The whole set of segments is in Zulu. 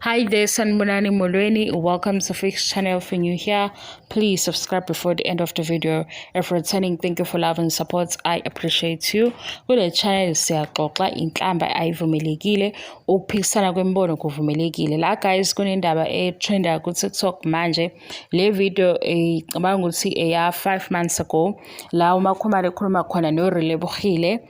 Hi there, Sanibonani, Molweni. Welcome to Fix Channel. If you're new here, please subscribe before the end of the video. If returning, thank you for love and support. I appreciate you. Kule channel siyaxoxa, inhlamba ayivumelekile, ukuphikisana kwemibono kuvumelekile. La guys, kunendaba e-trenda ku-TikTok manje. Le video ngicabanga ukuthi eya 5 months ago, la uMakhumalo ekhuluma khona noRelebohile,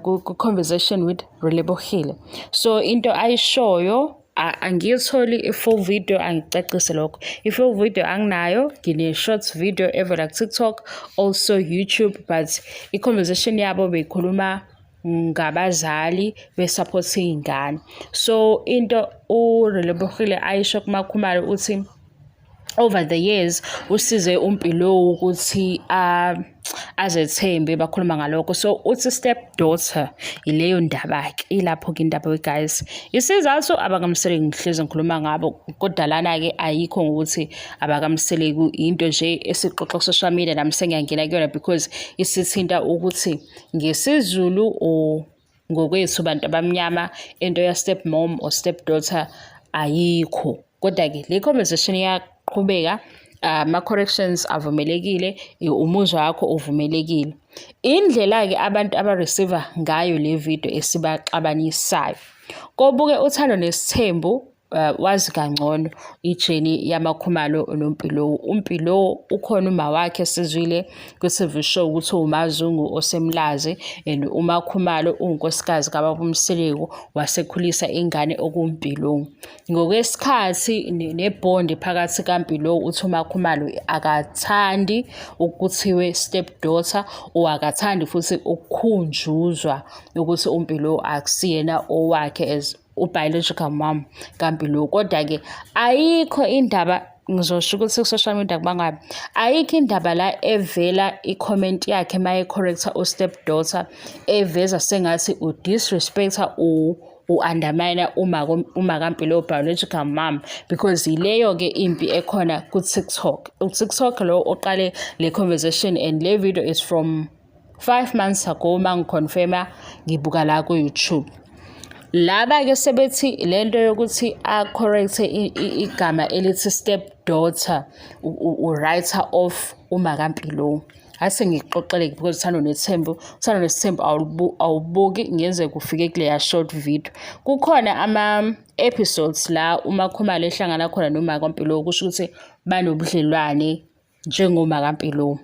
ku-conversation with Relebohile. So into ayishoyo, angiyitholi i-full video, angicacise lokho. I-full video anginayo, ngine-short video evela ku-TikTok, also YouTube, but i-conversation yabo beyikhuluma ngabazali be-support iy'ngane. So into uRelebohile ayisho kuMakhumalo, uthi over the years usize uMpilo ukuthi azethembe, bakhuluma ngalokho. So uthi step daughter, ileyo ndaba-ke, ilapho-ke indaba, guys. Isizathu abakaMseleku, ngihlezi ngikhuluma ngabo, kodwa lana-ke ayikho ngokuthi abakaMseleku, into nje esixoxa ku-social media, nami sengiyangena kuyona because isithinta ukuthi ngesiZulu or ngokwethu bantu abamnyama into ya step mom or step daughter ayikho. Kodwa-ke le conversation iyaqhubeka, ama-corrections avumelekile, umuzwa wakho uvumelekile. Indlela-ke abantu aba-receive ngayo le video esibaxabanisayo. Kobuke Uthando Nesithembu, wazi kangcono i-journey yamaKhumalo noMpilo. UMpilo ukhona uma wakhe, sizwile kwi-TV show ukuthi uwuMazungu osemlazi, and uMakhumalo uwunkosikazi kababa uMseleku, wasekhulisa ingane okuwuMpilo. Ngokwesikhathi ne-bond phakathi kaMpilo, uthi uMakhumalo akathandi ukuthiwe step daughter or akathandi futhi ukukhunjuzwa ukuthi uMpilo akusiyena owakhe as u-biological mom kaMpilo. Kodwa-ke ayikho indaba, ngizosho ukuthi ku-social media kubangabi, ayikho indaba la evela i-comment yakhe uma e-correcta u-step daughter eveza sengathi u-disrespecta, u-undermine uma kaMpilo, biological mom, because yileyo-ke impi ekhona ku-TikTok. U-TikTok lo oqale le conversation, and le video is from 5 months ago uma ngi-confirma, ngibuka la ku-YouTube. Laba-ke sebethi lento yokuthi a-correct igama elithi step daughter, u-write off umakaMpilo. Ase ngikuxoxele because Uthando Nethembu, Uthando Nesithembu awubuki, ngenzeka ufike kuleya short video. Kukhona ama-episodes la uMakhumalo ehlangana khona nomakaMpilo, kusho ukuthi banobudlelwane njengomakaMpilo.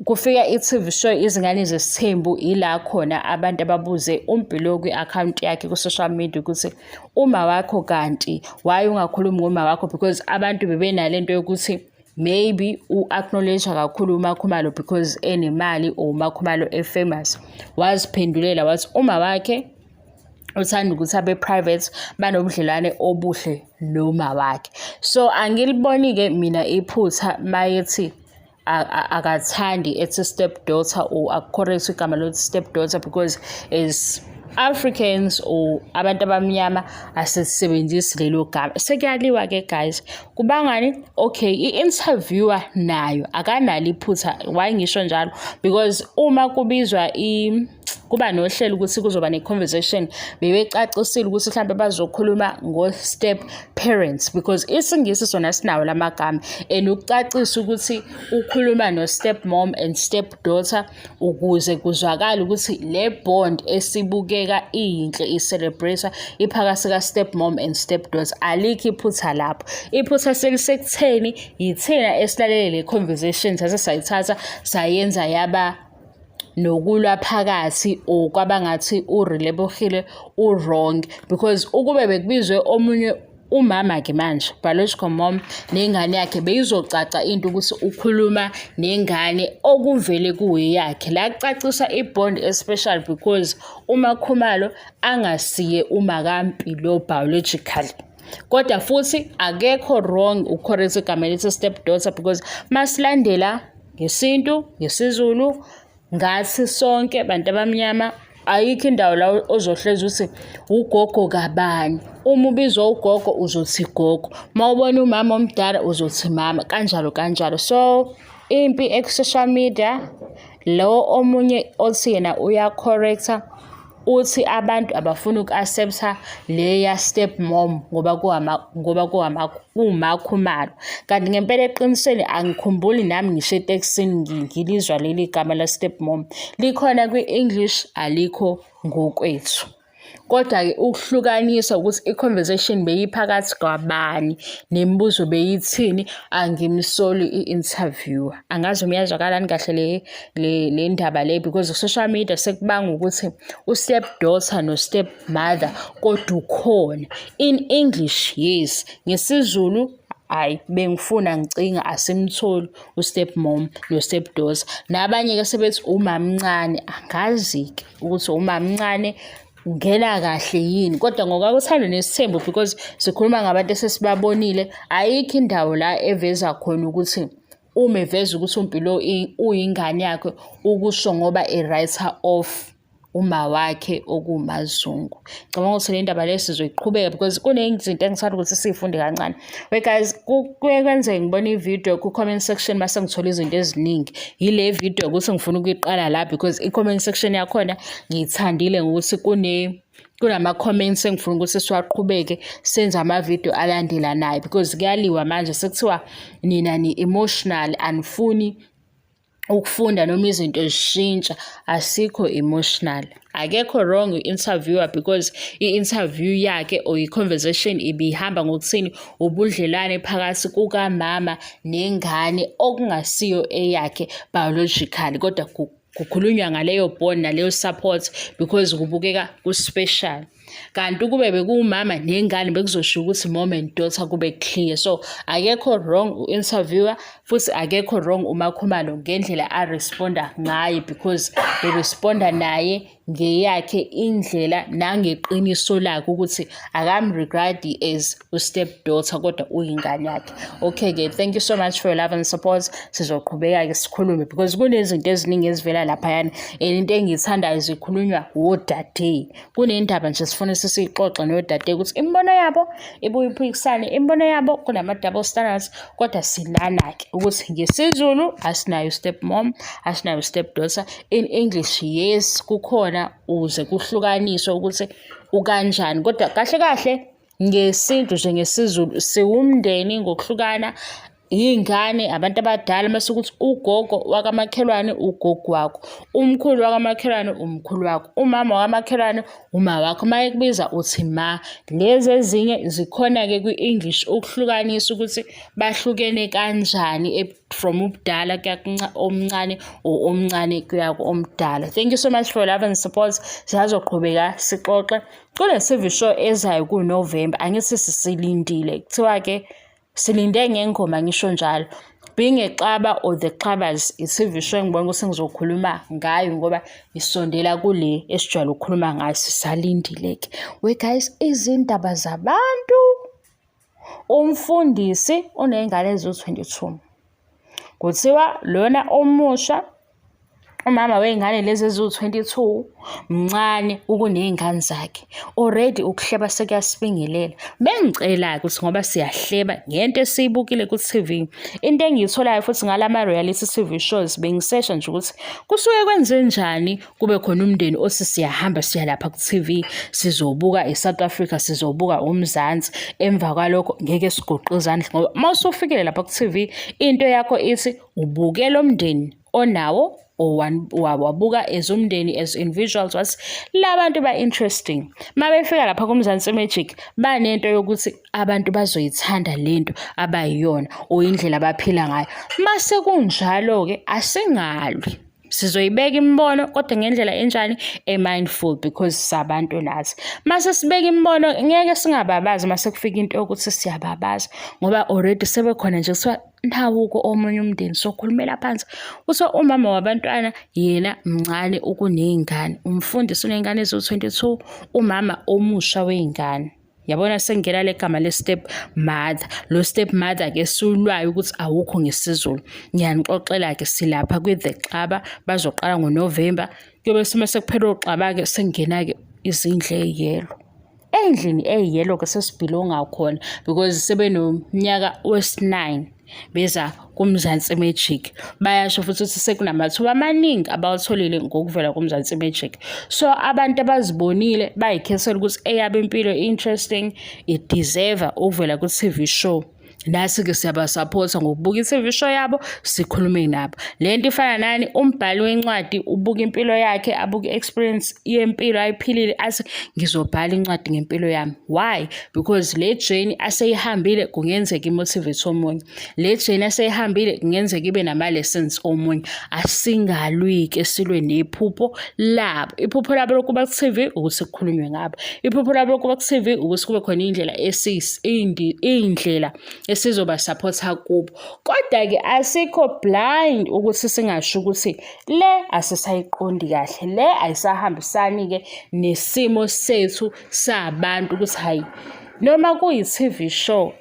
Kufika i-TV show Izingane Zesithembu, ila khona abantu ababuze uMpilo kwi-akhawunti yakhe ku-social media ukuthi uma wakho kanti why ungakhulumi ngoma wakho, because abantu bebenalento yokuthi maybe u-acknowledge kakhulu uMakhumalo because enemali or uMakhumalo e-famous. Waziphendulela wathi uma wakhe uthanda ukuthi abe private, banobudlelwane obuhle noma wakhe. So angiliboni-ke mina iphutha mayethi akathandi ethi step daughter or aku-correct igama lokuthi step daughter, because as Africans or abantu abamnyama asisebenzisi lelo gama. Sekuyaliwa-ke guys, kubangani? Okay, i-interviewer nayo akanalo iphutha. Why ngisho njalo? Because uma kubizwa, kuba nohlelo ukuthi kuzoba ne-conversation, bebecacisile ukuthi mhlawumbe bazokhuluma ngo-step parents, because isiNgisi sona sinawo lamagama, and ukucacisa ukuthi ukhuluma no-step mom and step daughter ukuze kuzwakale ukuthi le bond esibukeka iyinhle i-celebrate iphakathi ka-step mom and step daughter. Alikho iphutha lapho. Iphutha selisekutheni yithina esilalele le conversation, sase sayithatha sayenza yaba nokulwa phakathi or kwabangathi uRelebohile u-wrong, because ukube bekubizwe omunye umama-ke manje, biological mom nengane yakhe, beyizocaca into ukuthi ukhuluma nengane okuvele kuyeyakhe. La kucacisa i-bond especially because uMakhumalo angasiye umakaMpilo biologically. Kodwa futhi akekho wrong uku-correct igama elithi step daughter, because masilandela ngesintu, ngesiZulu, ngathi sonke bantu abamnyama, ayikho indawo la ozohlezi uthi ugogo kabani. Uma ubizwa ugogo uzothi gogo, uma ubona umama omdala uzothi mama, kanjalo kanjalo. So impi eku-social media, lo omunye othi yena uya-correcta. Uthi abantu abafuni uku-accept-a leya step mom ngoba ngoba kuwuMaKhumalo. Kanti ngempela eqinisweni angikhumbuli nami ngisho etekisini ngilizwa leli gama la step mom. Likhona kwi-English, alikho ngokwethu. Kodwa-ke ukuhlukanisa ukuthi i-conversation beyiphakathi kwabani nemibuzo beyithini, angimsoli i-interviewer. Angazi uma iyazwakalani kahle le ndaba le because ku-social media sekubanga ukuthi u-step daughter no-step mother kodwa ukhona. In English, yes. NgesiZulu hhayi, bengifuna ngicinga asimtholi u-step mom no-step daughter. Nabanye-ke sebethi umamncane, angazi-ke ukuthi umamncane ungena kahle yini, kodwa ngokakuthanda nesithembu because sikhuluma ngabantu esesibabonile, ayikho indawo la eveza khona ukuthi uma eveza ukuthi uMpilo uyingane yakhe ukusho ngoba e-write off uma wakhe okuwuMaZungu. Ngicabanga ukuthi le ndaba le sizoyiqhubeka because kunezinto engithanda ukuthi siyifunde kancane. We guys, kuye kwenzeke ngibone i-video ku-comment section mase ngithola izinto eziningi. Yile video ukuthi ngifuna ukuyiqala la because i-comment section yakhona ngiyithandile ngokuthi kunama-comments engifuna ukuthi siwaqhubeke senze amavidiyo alandelanayo because kuyaliwa manje, sekuthiwa nina ni-emotional, anifuni ukufunda noma izinto zishintsha. Asikho emotional, akekho wrong i-interviewer because i-interview yakhe or i-conversation ibihamba ngokuthini, ubudlelwane phakathi kukamama nengane okungasiyo eyakhe biologically, kodwa kukhulunywa ngaleyo bond naleyo support because kubukeka ku-special. Kanti ukube bekuwumama nengane bekuzoshiwo ukuthi mom and daughter, kube clear. So akekho wrong u-interviewer, futhi akekho wrong uMakhumalo ngendlela a-responda ngayo because uresponda naye ngeyakhe indlela nangeqiniso lakhe ukuthi akam-regard as u-step daughter kodwa uyingane yakhe. Okay-ke, thank you so much for your love and support. Sizoqhubeka-ke sikhulume because kunezinto eziningi ezivela laphayana and into engiyithandayo, zikhulunywa wodade. Kunendaba nje sifuna sisiyixoxe nodade ukuthi imibono yabo ibuye iphikisane, imibono yabo kunama-double standards, kodwa silana-ke ukuthi ngesiZulu asinayo step mom, asinayo step daughter. In English, yes, kukhona uze kuhlukaniswe ukuthi ukanjani, kodwa kahle kahle ngesintu nje, ngesiZulu siwumndeni ngokuhlukana, iy'ngane, abantu abadala, mase kuthi ugogo wakamakhelwane ugogo wakho, umkhulu wakamakhelwane umkhulu wakho, umama wakamakhelwane uma wakho, uma ekubiza uthi ma. Lezi ezinye zikhona-ke kwi-English ukuhlukanisa ukuthi bahlukene kanjani from ubudala kuya omncane or omncane kuya omdala. Thank you so much for love and support. Sisazoqhubeka sixoxe kule TV show ezayo ku-November. Angithi sisilindile, kuthiwa-ke silinde ngengoma, ngisho njalo. Being a Xaba or The Xabas, i-TV show engibona ukuthi ngizokhuluma ngayo ngoba isondela kule esijwayele ukukhuluma ngayo. Sisalindile-ke. We guys, izindaba zabantu. Umfundisi uney'ngane eziwu-22. Kuthiwa lona omusha umama wey'ngane lezi eziwu-22 mncane ukuney'ngane zakhe. Already ukuhleba sekuyasibingelela. Bengicela-ke ukuthi ngoba siyahleba ngento esiyibukile ku-TV. Into engiyitholayo futhi ngalama reality TV shows, bengisesha nje ukuthi kusuke kwenzenjani kube khona umndeni othi siyahamba siya lapha ku-TV, sizobuka i-South Africa, sizobuka uMzansi, emva kwalokho ngeke sigoqe izandla, ngoba uma usufikile lapha ku-TV into yakho ithi ubuke lo mndeni onawo or wabuka as umndeni, as individuals, wathi la bantu ba-interesting. Uma befika lapha kuMzansi Magic banento yokuthi abantu bazoyithanda lento abayiyona or indlela abaphila ngayo. Mase kunjalo-ke asingalwi, sizoyibeka imibono kodwa ngendlela enjani, e-mindful, because sabantu nathi. Mase sibeka imibono ngeke singababazi mase kufika into yokuthi siyababaza ngoba already sebekhona nje, kuthiwa nawuko omunye umndeni sokhulumela phansi, kuthiwa umama wabantwana yena mncane ukuney'ngane, umfundisi uney'ngane eziwu-22, umama omusha wey'ngane. Yabona, sengena le gama le-step mother. Lo step mother-ke sulwayo ukuthi awukho ngesiZulu. Ngiyanixoxela-ke, silapha kwi-The Xaba, bazoqala ngoNovemba, kuyobe sima sekuphela oXaba-ke sekungena-ke izindlu ey'yellow. Ey'ndlini ey'yellow-ke sesibhilonga khona because sebenomnyaka wesi-9. Beza kuMzansi Magic. Bayasho futhi ukuthi sekunamathuba amaningi abawatholile ngokuvela kuMzansi Magic. So abantu abazibonile bayikhethela ukuthi eyabo impilo interesting, i-deserve ukuvela ku-TV show. Nathi-ke siyabasaphotha ngokubuka i-TV show yabo, sikhulume nabo. Le nto ifana nani? Umbhali wencwadi ubuka impilo yakhe, abuke i-experience yempilo ayiphilile, athi, "Ngizobhala incwadi ngempilo yami." Why? Because le journey aseyihambile kungenzeka i-motivate omunye. Le journey aseyihambile kungenzeka ibe nama-lessons omunye. Asingalwi-ke, silwe nephupho labo. Iphupho labo lokuba ku-TV ukuthi kukhulunywe ngabo. Iphupho labo lokuba ku-TV ukuthi kube khona indlela iy'ndlela esizoba-support-a kubo. Kodwa-ke asikho blind ukuthi singasho ukuthi le asisayiqondi kahle, le ayisahambisani-ke nesimo sethu sabantu, ukuthi hhayi, noma kuyi-TV show,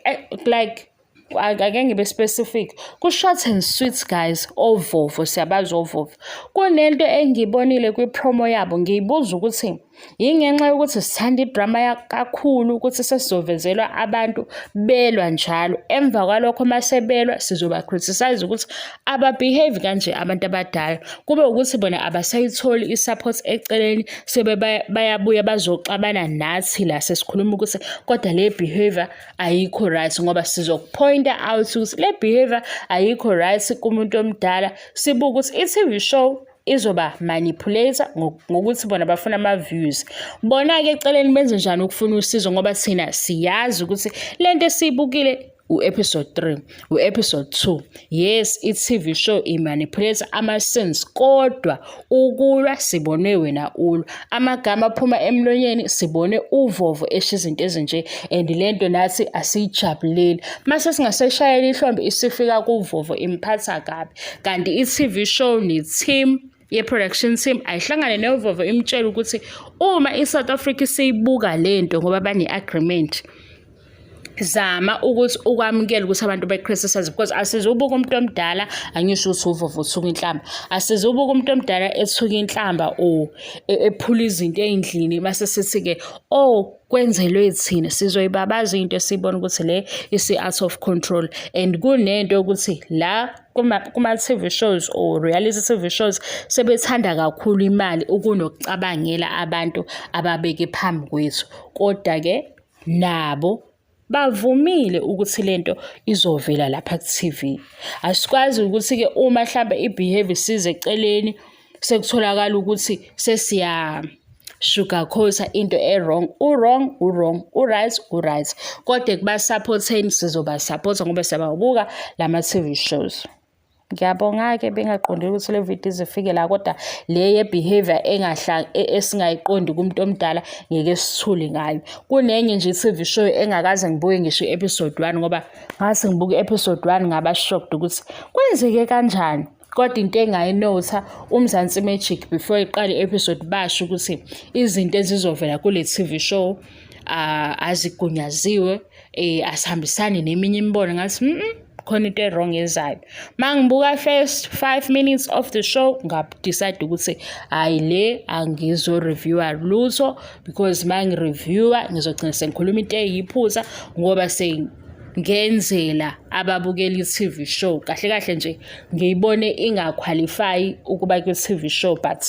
like ake ngibe specific ku-Short and Sweet, guys. Ovovo, siyabazi ovovo. Kunento engiyibonile kwi-promo yabo, ngiyibuza ukuthi yingenxa yokuthi sithanda idrama kakhulu ukuthi sesizovezelwa abantu belwa njalo, emva kwalokho mase belwa sizoba-criticize ukuthi aba-behave kanje abantu abadala, kube ukuthi bona abasayitholi i-support eceleni, sebe bayabuya bazoxabana nathi la sesikhuluma ukuthi kodwa le behavior ayikho right, ngoba sizoku-point-a out ukuthi le behavior ayikho right kumuntu omdala. Sibuke ukuthi i-TV show izoba manipulate ngokuthi bona bafuna ama-views. Bona-ke eceleni benze njani ukufuna usizo? Ngoba thina siyazi ukuthi lento esiyibukile u-episode 3, u-episode 2, yes, i-TV show i-manipulate ama-sense, kodwa ukulwa sibone wena ulwa, amagama aphuma emlonyeni sibone uvovo esho izinto ezinje, and lento nathi asiyijabuleli. Mase singaseshayela ihlombe, isifika kuvovo imphatha kabi, kanti i-TV show ne-team ye-production team ayihlangane nevovo, imtshele ukuthi uma i-South Africa isiyibuka lento, ngoba bane-agreement, zama ukuthi ukwamukele ukuthi abantu be-criticize, because asizubuka umuntu omdala, angisho ukuthi uvovo uthuka inhlamba, asizubuka umuntu omdala ethuka inhlamba or ephula izinto ey'ndlini, mase sithi-ke, "Oh, kwenzelwe thina." Sizoyibabaza into esiyibona ukuthi le isi-out of control. And kunento yokuthi la kuma-TV shows or reality TV shows sebethanda kakhulu imali ukunokucabangela abantu ababeke phambi kwethu. Kodwa-ke nabo bavumile ukuthi lento izovela lapha ku-TV. Asikwazi ukuthi-ke uma hlampe i-behavior isize eceleni, sekutholakala ukuthi sesiya sugarcoat into e-wrong. U-wrong, u-wrong, u-right, u-right. Kodwa ekuba-support-eni sizoba-support-a ngoba siyababuka lama-TV shows. Ngiyabonga-ke, bengaqondile ukuthi le video izifike la, kodwa le ye-behavior esingayiqondi kumuntu omdala ngeke sithule ngayo. Kunenye nje i-TV show engakaze ngibuke ngisho i-episode 1, ngoba ngase ngibuke i-episode 1 ngaba shocked ukuthi kwenzeke kanjani. Kodwa into engayinotha, uMzansi Magic before iqale i-episode basho ukuthi izinto ezizovela kule TV show azigunyaziwe, asihambisani neminye imibono. Ngathi, khona into e-wrong ezayo." Uma ngibuka first 5 minutes of the show, nga-decide ukuthi hhayi, le angizo-review-a lutho, because uma ngi-review-a ngizogcina sengikhuluma into eyiphutha, ngoba ngenzela ababukela i-TV show. Kahle kahle nje ngiyibone inga-qualify ukuba kwi-TV show, but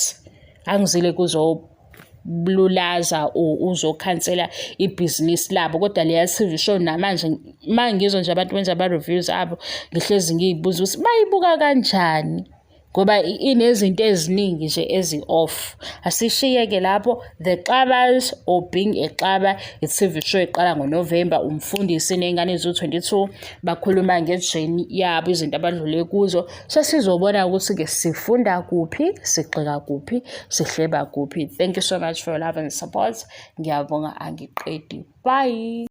angizile kuzolulaza or uzokhansela ibhizinisi labo. Kodwa leya TV show, namanje uma ngizwa nje abantu benza ama-reviews abo, ngihlezi ngiy'buza ukuthi bayibuka kanjani, ngoba inezinto eziningi nje ezi-off. Asishiye-ke lapho. The Xabas or Being a Xaba, i-TV show eqala ngoNovemba. Umfundisi ney'ngane eziwu-22 bakhuluma nge-journey yabo, izinto abadlule kuzo. Sesizobona ukuthi-ke sifunda kuphi, sigxeka kuphi, sihleba kuphi. Thank you so much for your love and support. Ngiyabonga, angiqedi. Bye.